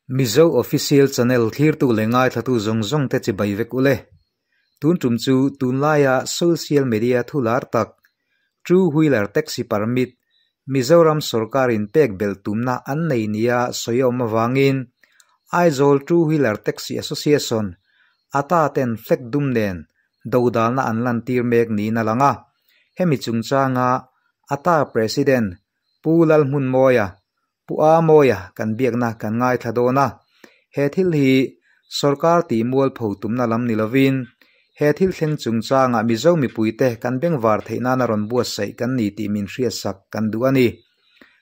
Mizo Official Channel thlirtu leh ngaithlatu zawng zawng te chibai vek ule. Tun tum chu tunlaia social media thu lar tak Two Wheeler Taxi Permit Mizoram sawrkarin pek belh tumna an nei nia sawi a awm avangin Aizawl Two Wheeler Taxi Association ata ten flag dum nen dodalna an lantir mek niin a lang a. Hemi chungchanga ata President Pu Lalhmunmawia, Pu A Mawia kan biakna kan ngaithla dawn a. He thil hi sawrkar tih mualpho tumna lam ni lovin he thil thleng chungchangah Mizo mipuite kan bengvar theih nana rawn buatsaih kan ni tih min hriatsak kan duh a ni.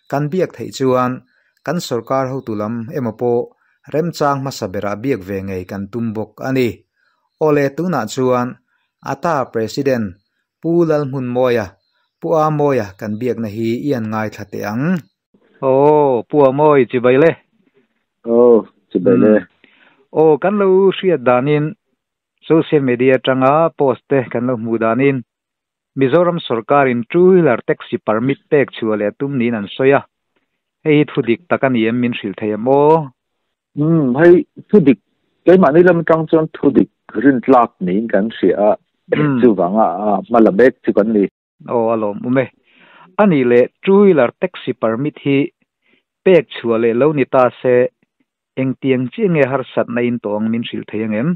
Kan biak theih chuan kan sawrkar hotu lam emaw pawh remchang hmasa berah biak ve ngei kan tum bawk a ni. Awle tunah chuan ata President Pu Lalhmunmawia, Pu A Mawia kan biakna hi i an ngaithla teh ang. Aw, Pu A Mawi, chibai le. Aw, chibai le. Aw, kan lo hriat danin social media atanga post te kan lo hmuh danin Mizoram sawrkarin two wheeler taxi permit pek chhuah leh tum niin an sawi a. Hei hi thu dik tak a ni em min hrilh thei em aw? Umm, hei thu dik, keimahni lam atang chuan thu dik rintlak niin kan hria a, chuvanga hma la mek chu kan ni. Aw, a lawmawm e. A nih leh two wheeler taxi permit hi pek chhuah leh lo ni ta se engtiang chiah nge harsatna in tawh ang min hrilh thei ang em?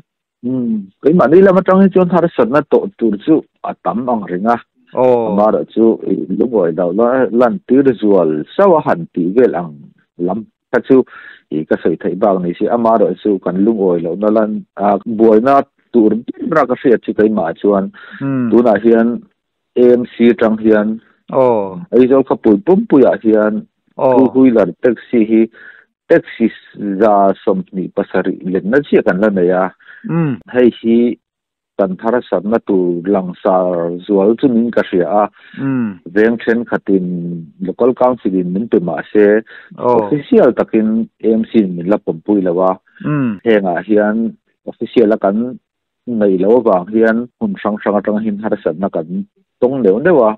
Umm, keimahni lam atang hi chuan harsatna tawh tur chu a tam ang reng a. Amaherawh chu lungawi loh lan tir zual sauh a han tih vel ang lam kha chu i ka sawi theih bak ni si. Amaherawh chu kan lungawi lohna lan buaina tur ber a ka hriat chu keimah chuan tunah hian AMC atang hian Aizawl khawpui pumpuiah hian two wheeler taxi hi taxi 27 lenna chiah kan la nei a. Hei hi kan tharsatna tur langsar zual chu niin ka hria a. Veng thenkhatin local council in min pe mah se official takin AMC in min la pawmpui lo a. Hengah hian official a kan Ngaih loh avang hian hmun hrang hrang atang hian harsatna kan tawng neuh neuh a.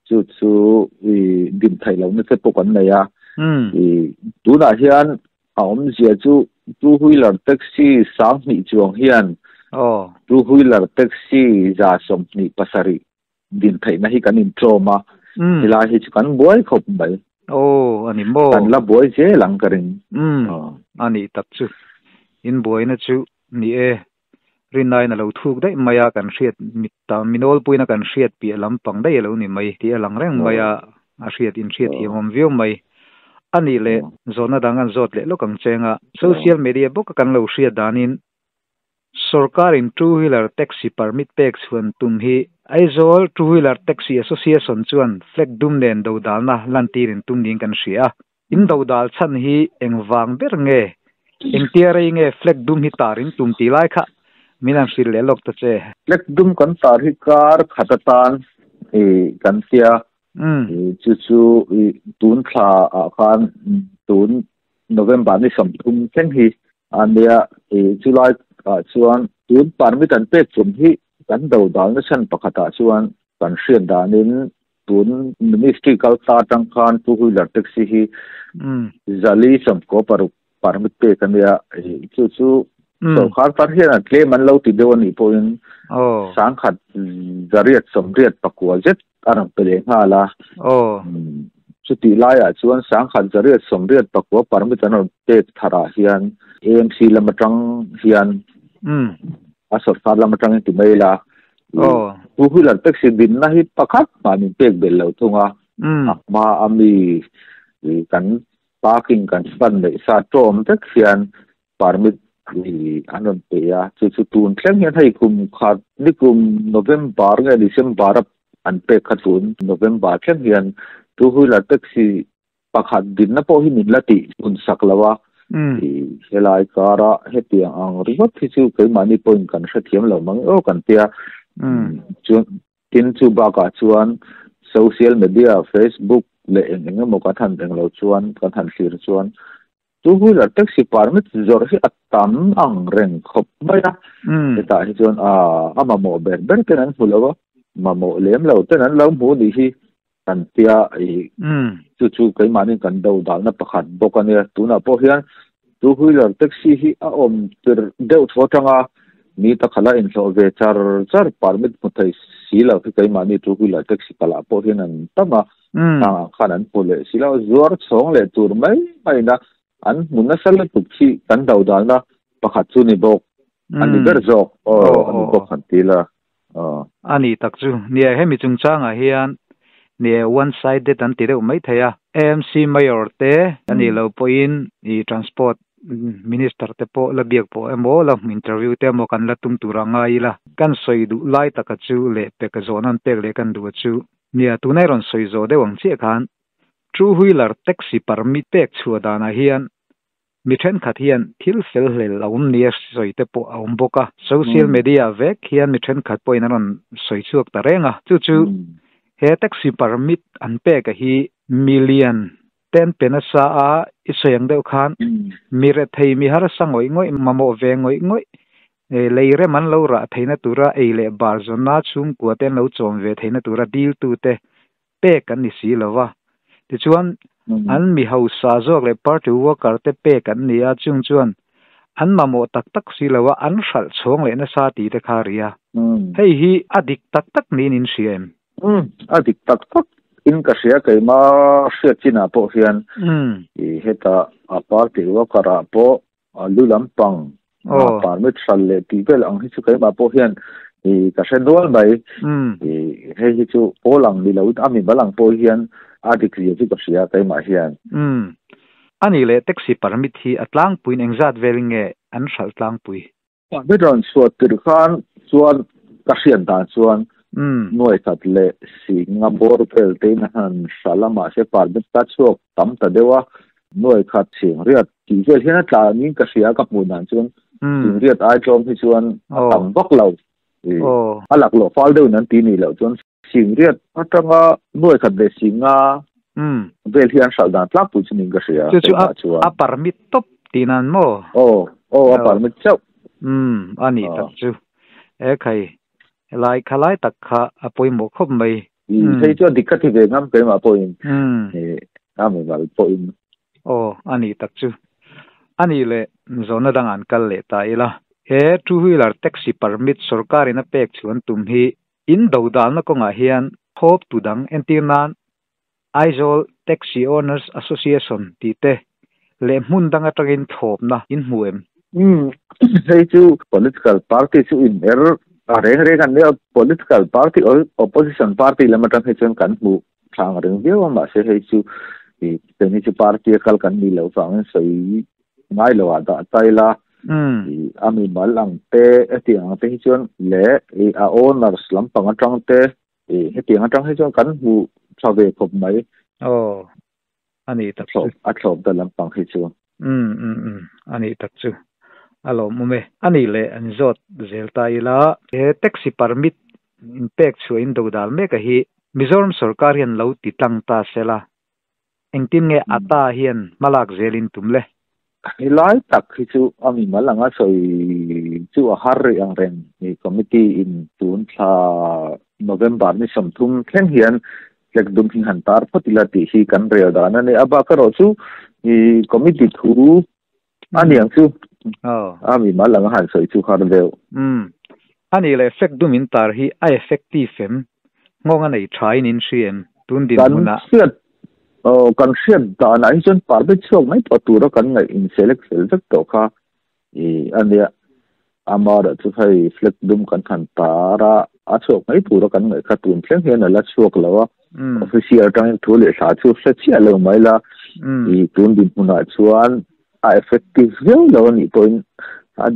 Chu chu i din theih lohna te pawh kan nei a. I tunah hian a awmzia chu two wheeler taxi 2000 chuang hian two wheeler taxi 127 din theihna hi kan inṭawm a. Helai hi chu kan buai khawp mai. Aw, a ni maw? Kan la buai zel ang ka ring. A nih tak chu. In buaina chu Ni e, rinnain a lo thuk daih mai a, kan hriat mit ta, mi nawlpuiin a kan hriat piah lampang daih a lo ni mai tih a lang reng mai a, a hriat inhriat thiamawm viau mai. A nih leh, zawhna dang an zawt leh lawk ang cheng a, social media bawka kan lo hriat danin sawrkarin two wheeler taxi permit pek chhuan tum hi Aizawl Two Wheeler Taxi Association chuan flag dum nen dodalna lantirin tum niin kan hria a. In dodal chhan hi eng vang ber nge? Engtia rei nge flag dum hi tar in tum tih lai kha min han hrilh leh lawk ta che. Flag dum kan tar hi kar khat atan i kan tia chu chu i tun thla ah khan tun November ni 30 thleng hi a nia i chulai ah chuan tun permit an pek chum hi kan dodalna chhan pakhat ah chuan kan hriat danin Tun Ministry kal ta atang khan two wheeler taxi hi 496 permit pek a nia. Chu chu sorkar tar hian a tlem an lo ti deuh a nih pawhin 1889 zet a rawn pe leh nghal a. Chutih laiah chuan 1889 permit an rawn pek tharah hian AMC lam atang hian a sorkar lam atangin ti mai ila Two wheeler taxi dinna hi pakhat mah min pek belh lo thung a, a hma a mi kan parking kan hman neih sa tawm vek hian permit an rawn pe a, chu chu tun thleng hian hei kum khat nikum November nge December a an pek kha tun November thleng hian two wheeler taxi pakhat dinna pawh hi min la tih hun sak lo a, helai kara hetiang ang ringawt hi chu keimahni pawhin kan hrethiam lo mang aw kan tia. Chuan tin chu bakah chuan social media Facebook leh eng eng emaw kan han eng lo chuan kan han thlir chuan two wheeler taxi permit zawrh hi a tam ang reng khawp mai a. Hetah hi chuan a mamawh ber ber ten an hmu lo a, mamawh lem lo ten an lo hmu nih hi. Kan tia i chu chu keimahni kan do dalna pakhat bawk a nia. Tunah pawh hian Two wheeler taxi hi a awm tir deuh thaw atanga mi takhala inhlawh ve char char permit hmu thei si lo hi keimahni two wheeler taxi kalah pawh hian an tam a, hnangah khan an hmu leh si lo, zuar chhawng leh tur mai maiin a an hmu nasa lutuk hi kan do dalna pakhat chu ni bawk a ni ber zawk aw a ni bawk han ti la aw. A ni tak chu nia hemi chungchangah hian nia one sided an ti deuh mai thei a, AMC Mayor te a nih loh pawhin i Transport Minister te pawh la biak pawh emaw la interview te emaw kan la tum tur a ngai ila. Kan sawi duh lai taka chu leh pek zawhna an pek leh kan duh a chu nia tuna i rawn sawi zawh deuh ang chiah khan Two wheeler taxi permit pek chhuah danah hian Mi thenkhat hian thil fel hlel a awm nia sawi te pawh a awm bawk a. Social media vek hian mi thenkhat pawhin an rawn sawi chhuak ta reng a. Chu chu he taxi permit an pek a hi million ten pe nasa a i sawi ang deuh khan mi rethei mi harsa ngawih ngawih mamawh ve ngawih ngawih lei rem an lo rah theihna tura ei leh bar zawnna chhungkua te an lo chawm ve theihna tura dil tute pek an ni si lo va. Tichuan, an mi hausa zawk leh party worker te pek an ni a, chung chuan an mamawh tak tak si lo a, an hralh chhawng leh nasa tih te kha a ri a. Hei hi a dik tak tak niin in hria em? Umm, a dik tak tak in ka hria, keimah hriat chinah pawh hian i heta a party worker ah pawh A lu lampang permit hral leh tih vel ang hi chu keimah pawh hian i ka hre nual mai. I hei hi chu pawl ang ni lo in a mimal ang pawh hian a dik zia chu ka hria keimah hian. Anih leh taxi permit hi a tlangpuiin engzat velin nge an hralh tlangpui? Permit rawn chhuah tirh khan chuan ka hriat dan chuan nuai khat leh singa bawr vel te in a han hralh a mahse permit ka chhuak tam ta deuh a nuai khat chhing riat tih vel hian a tla angin ka hria ka hmuh dan chuan chhing riat ai tlawm hi chuan a tam vak lo a laklawh fal deuhin an ti nih loh chuan chhing riat atanga nuai khat leh singa vel hi an hralh dan tlangpui chu niin ka hria chu chu a permit tawp tih nan maw? Aw aw a permit chauh. A nih tak chu e khai helai khalai tak kha a pawimawh khawp mai. Hei chu a dik ka ti ve ngam keimah pawhin a mimal pawhin. Aw a nih tak chu. A nih leh zawhna dang an kal leh ta ila. He two wheeler taxi permit sorkarin a pek chu an tum hi in do dalna kawngah hian thawp tu dang entir nan Aizawl Taxi Owners Association tih te leh hmun dang atangin thlawpna in hmu em? Umm, hei chu political party chu in er a reng reng an nia, political party opposition party lam atang hi chuan kan hmu thlang reng viau a, mahse hei chu i keini chu party a kal kan nih loh vangin sawi ngai lo ah dah ta ila, i a mimal ang te hetiang ang te hi chuan leh i a owners lampang atang te I hetiang atang hi chuan kan hmu tha ve khawp mai. Aw, a nih tak chu. A thlawp ta lampang hi chu. Umm umm umm, a nih tak chu. A lawmawm e. A nih leh an zawt zel ta ila. He taxi permit in pek chhuah in do dal mek a hi Mizoram sorkar hian lo ti tlang ta sela. Engtin nge ata hian hmalak zel in tum le? Helai tak hi chu a mimal anga sawi chu a har rih ang reng ni. Committee in tun thla November ni 30 thleng hian flag dum hi han tar phawt ila tih hi kan rel dan a ni. A bak erawh chu i committee thu a ni ang chu. A mimal anga han sawi chu har deuh. Umm. A nih leh flag dum in tar hi a effective em? Nghawng a nei tha in in hria em? Tun dinhmunah. Kan hriat aw kan hriat danah hi chuan parve chhuak mai tawh tura kan ngaih in select fel vek tawh kha i a nia. Amaherawh chu hei flag dum kan han tar a, a chhuak mai tura kan ngaih kha tun thleng hian a la chhuak lo a. Official atangin thu leh hla chu hre chiah lo mai la. I tun dinhmunah chuan a effective viau lo a nih pawhin a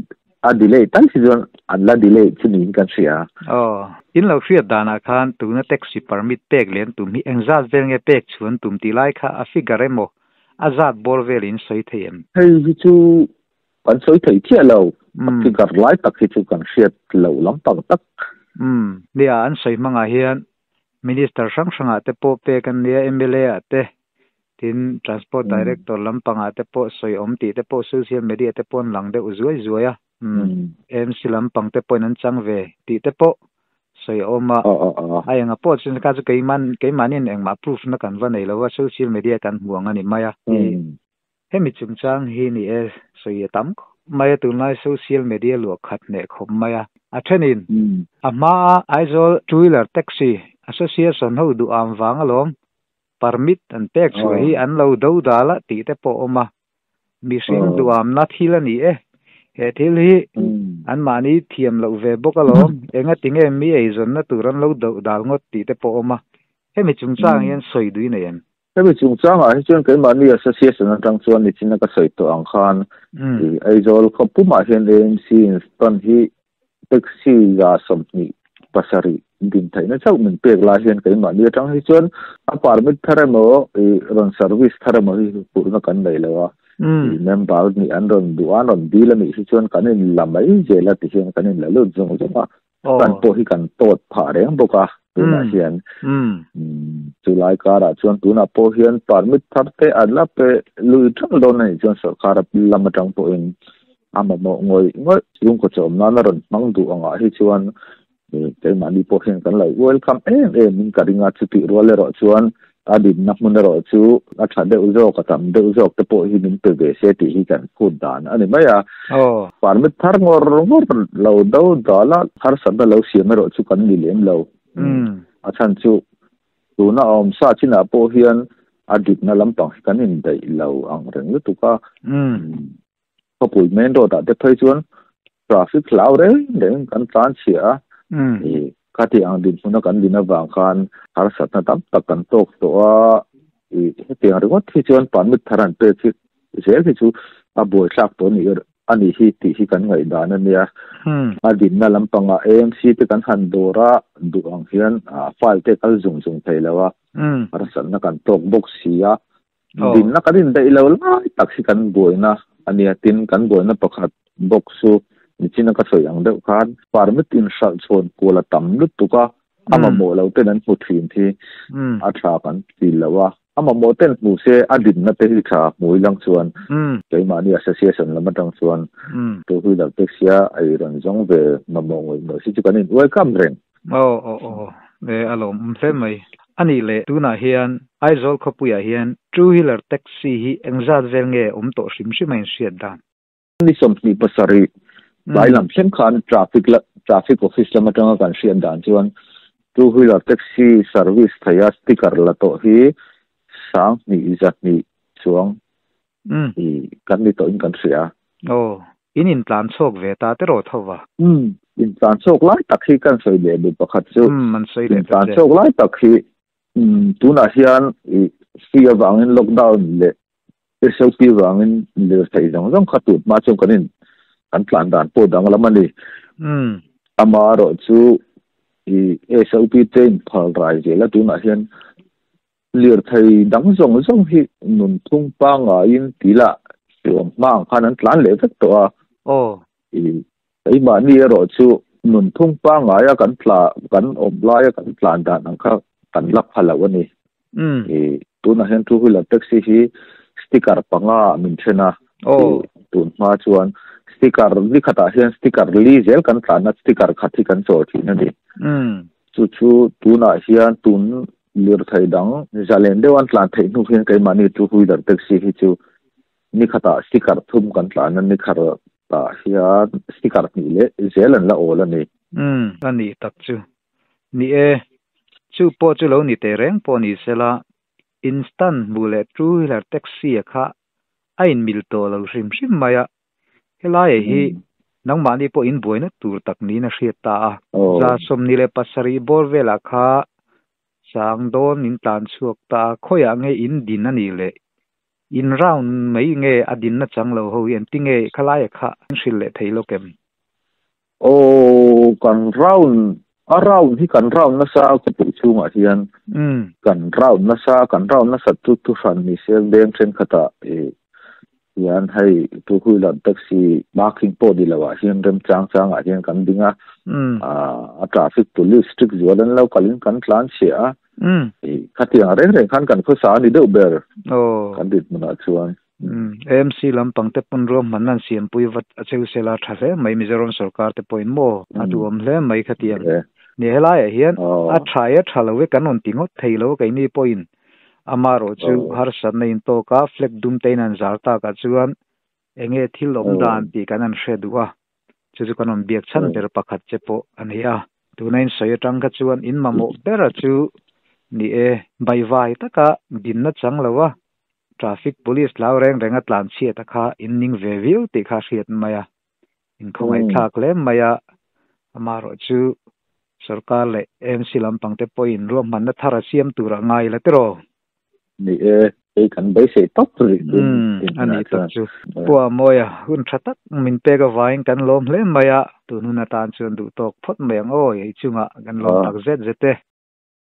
a delay tal hi chuan an la delay chu niin kan hria. Aw, in lo hriat danah khan tuna taxi permit pek leh an tum hi engzat vel nge pek chu an tum tih lai kha a figure emaw a zat bawr vel in sawi thei em? Hei hi chu kan sawi thei chiah lo, a figure lai tak hi chu kan hriat loh lampang tak. Umm, nia an sawi hmangah hian Minister hrang hrangah te pawh pek an nia, mla ah te, tin Transport Director lampangah te pawh sawi awm tih te pawh social media te pawh an lang deuh zuai zuai a, AMC lampang te pawhin an chang ve tih te pawh sawi a awm a, a enga pawh chu kha chu keimahniin engmah proof na kan va nei lo a, social media kan hmu ang a ni mai a. Hemi chungchang hi ni e, sawi a tam khawp mai a, tunlai social media luah khat hneh khawp mai a. A thenin a hmaa Aizawl Two Wheeler Taxi Association ho duh am vang alawm permit an pek chhuah hi an lo do dal a tih te pawh a awm a. Mihring duhamna thil a ni e. He thil hi anmahni thiam loh ve bawk alawm. Engati nge mi eizawnna tur an lo do dal ngawt tih te pawh a awm a. Hemi chungchang hian sawi duin nei em? Hemi chungchangah hi chuan keimahni association atang chuan nichina ka sawi tawh ang khan Aizawl khaw pumah hian AMC in hi taxi 27 din theihna chauh min pek lai hian keimahni atang hi chuan a permit thar emaw rawn service thar emaw hi phurhna kan nei lo a. Member nih an rawn duh a, an rawn dil a nih hi chuan kan in la mai zel a ti hian kan in la lut zung zung a. Kan pawh hi kan tawt phah reng bawk a tunah hian. Chulai karah chuan tunah pawh hian permit thar te an la pe lui ṭeuh dawn a nih chuan sorkar lam atang pawhin a mamawh ngawih ngawih chhungkaw chawm nana rawn hmang duh angah hi chuan keimahni pawh hian kan lo welcome em em in ka ring a, chutih rual erawh chuan a dinna hmun erawh chu a tha deuh zawk, a tam deuh zawk te pawh hi min pe ve se tih hi kan phut dan a ni mai a. Permit thar ngawr ngawr lo do dal a, harsatna lo siam erawh chu kan ni lem lo. A chhan chu tuna a awm sa chinah pawh hian a dikna lampang hi kan indaih lo ang reng lutuk a. Khawpui main road ah te phei chuan traffic hlau reng reng kan tlan chhia a, khati ang dinhmuna kan din avang khan harsatna tam tak kan tawk tawh a, hetiang ringawt hi chuan permit thar an pek hi zel hi chu a buaithlak tawh anih anih hi tih hi kan ngaihdan a nia. A dinna lampangah AMC te kan han dawr a, duh ang hian file te kal zung zung thei lo a, harsatna kan tawk bawk si a. Dinna kan indaih lo lai tak hi kan buaina a nia. Tin, kan buaina pakhat bawk chu nichina ka sawi ang deuh khan permit inhralh chhawn kual a tam lutuk a, a mamawh lo ten an hmu thin hi a tha kan ti lo a. A mamawh ten hmu se a dinna te hi tha hmu ilang chuan keimahni association lam atang chuan two wheeler taxi a ei rawn zawng ve mamawh ngawih ngawih si chu kan in welcome reng. Aw aw aw e a lawmawm hle mai. A nih leh tunah hian Aizawl khawpuiah hian two wheeler taxi hi engzat vel nge awm tawh hrim hrim a inhriat dan? Ni 27 tlai lam thleng khan traffic la traffic office lam atanga kan hriat dan chuan two wheeler taxi service theia sticker la tawh hi 2200 chuang i kan ni tawhin kan hria. Aw, in intlan chhuak ve ta te rawh tho va. Umm, intlan chhuak lai tak hi kan sawi leh duh pakhat chu. Umm, an sawi leh ta che. Intlan chhuak lai tak hi tunah hian i hri avangin lockdown leh SOP vangin lirthei zawng zawng kha tun hma chuan kan in kan tlan dan pawh danglam a ni. Umm. Amaherawhchu i SOP te inphal rai zel a tunah hian Lirthei dang zawng zawng hi nunphung pangaiin tila hriam hma ang khan an tlan leh vek tawh a. Aw. I keimahni erawh chu nunphung pangaia kan tla kan awm laia kan tlan dan ang kha kan la pha loh a ni. I tunah hian two wheeler taxi hi sticker panga min then a. Aw. I tun hma chuan sticker ni khatah hian sticker li zel kan tlan a, sticker khat hi kan chawl thin a ni. Chu chu tunah hian tun Lirthei dang zalen deuh an tlan theih hnu hian keimahni two wheeler taxi hi chu ni khatah sticker thum kan tlan a, ni khatah hian sticker hnih leh zel an la awl a ni. Umm, a nih tak chu. Ni e, chu pawh chu lo ni teh reng pawh ni sela, instant hmuh leh two wheeler taxi a kha a inmil tawh lo hrim hrim mai a, Helaiah hi nangmahni pawh in buaina tur tak niin a hriat ta a. 27 bawr velah kha sang dawn in tlan chhuak ta a, khawiah nge in din a nih le? In round mai nge a dinna chang lo ho hi an ti nge khalaiah kha an hrilh leh thei lawk em? Aw, kan round, a round hi kan round nasa a khawpui chhungah hian kan round nasa, kan round nasat chu thuhran ni se veng thenkhatah ih hian hei two wheeler taxi parking pawh ni loh ah hian remchang changah hian kan ding a, a traffic police strict zual an lo kalin kan tlan chhiah a, ih khatiang reng reng khan kan khawsa a ni deuh ber kan dinhmunah chuan. AMC lampang te pawn ruahmanna an siampui vat a cheu sela tha hle mai Mizoram sorkar te pawhin maw a duhawm hle mai khatiang. Ni helaiah hian a tha e a tha lo e kan rawn ti ngawt thei lo keini pawhin Amarawhchu harsatna intawka flag dum te in an zar takah chuan enge thil awm dan tih kan han hre duh a, chu chu kan rawn biak chhan ber pakhat che pawh a ni a. Tuna in sawi atang kha chuan in mamawh bera chu ni e, baivai taka dinna chang lo a, traffic police hlau reng renga tlan chhiat a kha in ning ve viau tih kha a hriat mai a, in khawngaihthlak hle mai a, amaherawhchu sorkar leh MC lampang te pawhin ruahmanna thar a siam tur a ngai la tiraw? Ni e, hei kan beisei tawp rih tun a ni tak chu. Pu Amawia, hun tha tak min pek avangin kan lawm hle mai a, tun hun atan chuan duh tawk phawt mai ang aw, hei chungah kan lawm tak zet zet e.